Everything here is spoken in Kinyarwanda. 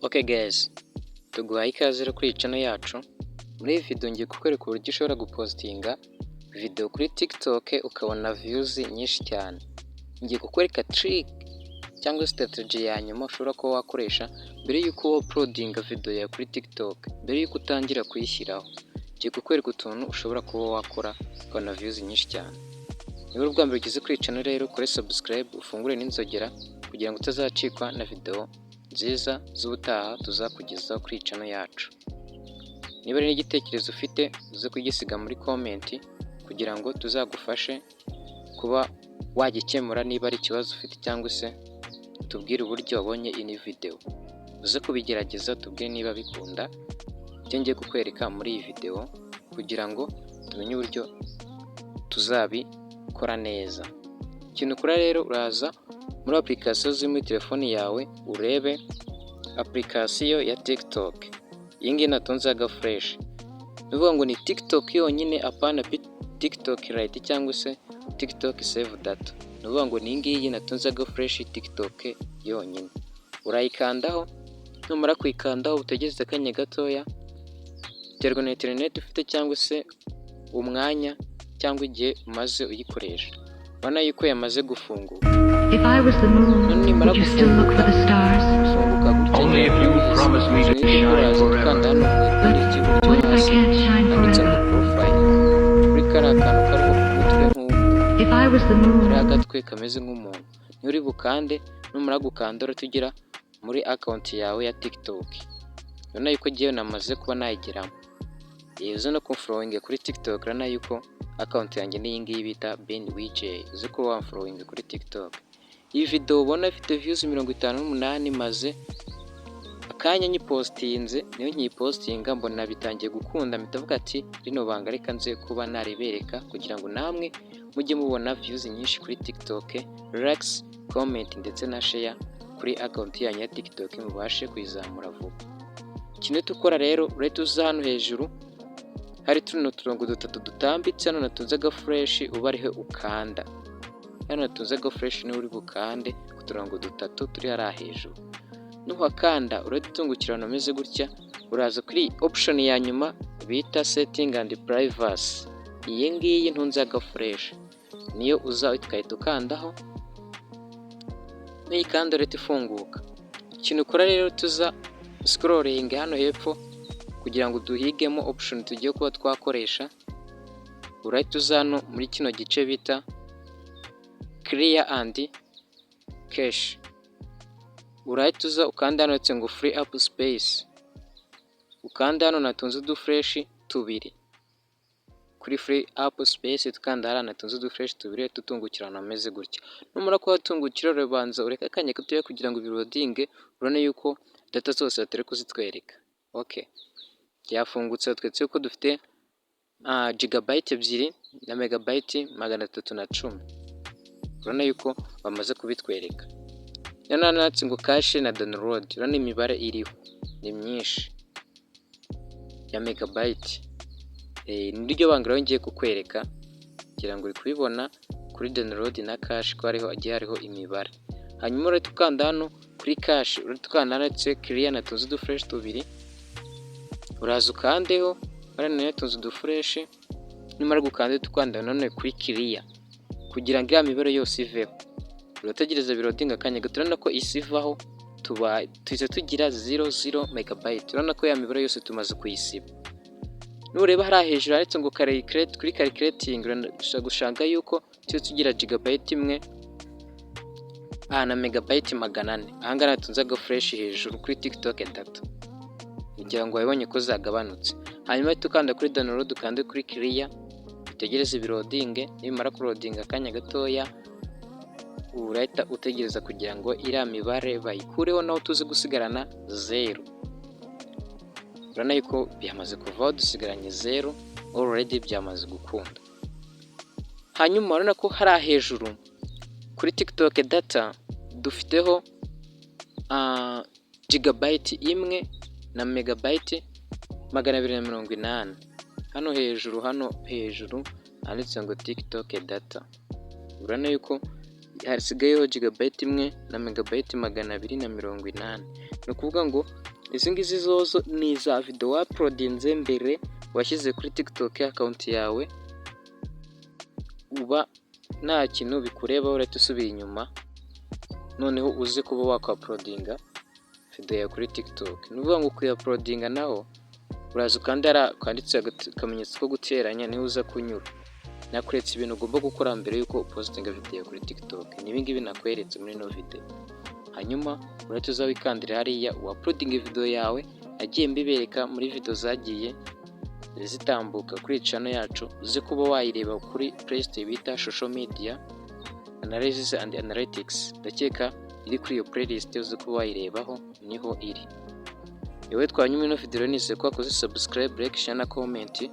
Okay guys, tuguhaye ikaze rero kuri iyi channel yacu. Muri iyi video ngiye kukwereka uburyo ushobora gupostinga video kuri TikTok ukabona views nyinshi cyane. Ngiye kukwereka trick cyangwa strategy ya nyuma ushobora kuba wakoresha mbere y'uko uploadinga video yawe kuri TikTok, mbere y'uko utangira kuyishyiraho. Ngiye kukwereka utuntu ushobora kuba wakora ukabona views nyinshi cyane. Niba uri ubwa mbere ugeze kuri iyi channel rero, ukore subscribe, ufungure n'inzogera kugira ngo utazacikwa na video nziza z'ubutaha tuzakugezaho kuri iyi channel yacu. Niba ari n'igitekerezo ufite, uze kugisiga muri comment kugira ngo tuzagufashe kuba wagikemura niba ari ikibazo ufite, cyangwa se tubwire uburyo wabonye iyi video. Uze kubigerageza tubwire niba bikunda ibyo ngiye kukwereka muri iyi video, kugira ngo tumenye uburyo tuzabikora neza. Ikintu ukora rero, uraza muri application ziri muri telefoni yawe, urebe application ya TikTok. Iyi ngiyi natunze agaflèche. Ni ukuvuga ngo ni TikTok yonyine, apana TikTok Lite cyangwa se TikTok Save Data. Ni ukuvuga ngo ni iyi ngiyi natunze agaflèche, TikTok yonyine. Urayikandaho, numara kuyikandaho utegereze akanya gatoya, biterwa na interineti ufite cyangwa se umwanya cyangwa igihe umaze uyikoresha. Urabona yuko yamaze gufunguka. If I was the moon, Nimara would you still look for the stars? gufunguka gutya, Only if you promise me to shine uraza forever. ukanda hano mu ikoni ry'iburyo What if I hasi can't shine handitse ngo forever? profile, kuri kariya kantu kariho umutwe nk'uwo If I was the moon, kariho agatwe kameze nk'umuntu, niho uri bukande. Numara gukanda, urahita ugera muri account yawe ya TikTok. Urabona yuko ngewe namaze kuba nayigeramo. Uze no kumfollowinga kuri TikTok. Urabona yuko account yanjye ni iyi ngiyi bita Ben WJ. Uze kuba wamfollowinga kuri TikTok. Iyi video ubona ifite views 58, maze akanya nyipostinze. Niyo nkiyipostinga mbona bitangiye gukunda, mpita mvuga ati rino banga reka nze kuba naribereka kugira ngo namwe mujye mubona views nyinshi kuri TikTok, likes, comment ndetse na share kuri account yanyu ya TikTok, mubashe kuyizamura vuba. Ikintu uhita ukora rero, urahita uza hano hejuru hari tuno turongo dutatu dutambitse, hano natunze agaflèche, uba ariho ukanda. Hano natunze agaflèche niho uri bukande, ku turongo dutatu turi hariya hejuru. Nuhakanda, urahita utungukira ahantu hameze gutya. Uraza kuri option ya nyuma bita setting and privacy. Iyi ngiyi ntunze agaflèche niyo uza ugahita ukandaho. Nuyikanda, urahita ifunguka. Ikintu ukora rero, tuza scrolling hano hepfo kugira ngo duhigemo option tugiye kuba twakoresha. Urahita uza hano muri kino gice bita clear and cache. Urahita uza ukanda hano handitse ngo free up space, ukanda hano natunze uduflèche tubiri kuri free up space. Tukanda hariya natunze uduflèche tubiri, tutungukira ahantu hameze gutya. Numara kuhatungukira, urabanza ureke akanya gatoya kugira ngo biloadinge. Urabona yuko data zose batari kuzitwereka. Okay, byafungutse, batweretse yuko dufite gigabyte 2 na megabyte 310. Urabona yuko bamaze kubitwereka. Noneho handitse ngo cache na download. Urabona imibare iriho ni myinshi ya megabyte. Niryo banga rero ngiye kukwereka, kugira ngo uri kubibona kuri download na cache ko hariho hagiye hariho imibare. Hanyuma urahita ukanda hano kuri cache, urahita ukanda handitse clear natunze uduflèche tubiri. Uraza ukandeho hariya nayo natunze uduflèche. Numara gukanda, uhita ukanda nanone kuri clear kugira ngo iriya mibare yose iveho. Urategereza biloadinga akanya gato. Urabona ko isi ivaho, tuba tuhise tugira 00 megabyte. Urabona ko ya mibare yose tumaze kuyisiba. Nureba hariya hejuru handitse ngo calculate, kuri calculating urashobora gushaka yuko tujye tugira gigabyte 1 aha na megabyte 400. Ahangaha natunze agaflèche hejuru kuri TikTok data, kugira ngo wabibonye ko zagabanutse. Hanyuma uhite ukanda kuri download, ukande kuri clear, utegereze biloadinge. Nibimara kuloadinga akanya gatoya, urahita utegereza kugira ngo iriya mibare bayikureho, naho tuze gusigarana zeru. Urabona yuko byamaze kuvaho, dusigaranye zeru already, byamaze gukunda. Hanyuma urabona ko hariya hejuru kuri TikTok data dufiteho gigabyte 1 na megabyte 280. Hano hejuru, hano hejuru handitse ngo TikTok data, urabona yuko hasigayeho gigabyte 1 na megabyte 280. Ni ukuvuga ngo Izi ngizi zozo ni iza video wauploadinze mbere, washyize kuri TikTok account yawe. Uba nta kintu bikurebaho, urahita usubira inyuma, noneho uze kuba wakwauploadinga video yawe kuri TikTok. Ni ukuvuga ngo kuyauploadinga naho uraza ukanda hariya kanditse akamenyetso ko guteranya, niho uza kunyura. Nakweretse ibintu ugomba gukora mbere y'uko upostinga video yawe kuri TikTok, ni ibi ngibi nakweretse muri ino video. Hanyuma urahita uza wikandira hariya, wauploadinga video yawe. Nagiye mbibereka muri video zagiye zitambuka kuri channel yacu, uze kuba wayireba kuri playlist bita Social Media Analysis and Analytics. Ndakeka iri kuri iyo playlist, uze kuba wayirebaho, niho iri. Yewe, twanyuma ino video, nizeye ko wakoze subscribe, like, share na comment.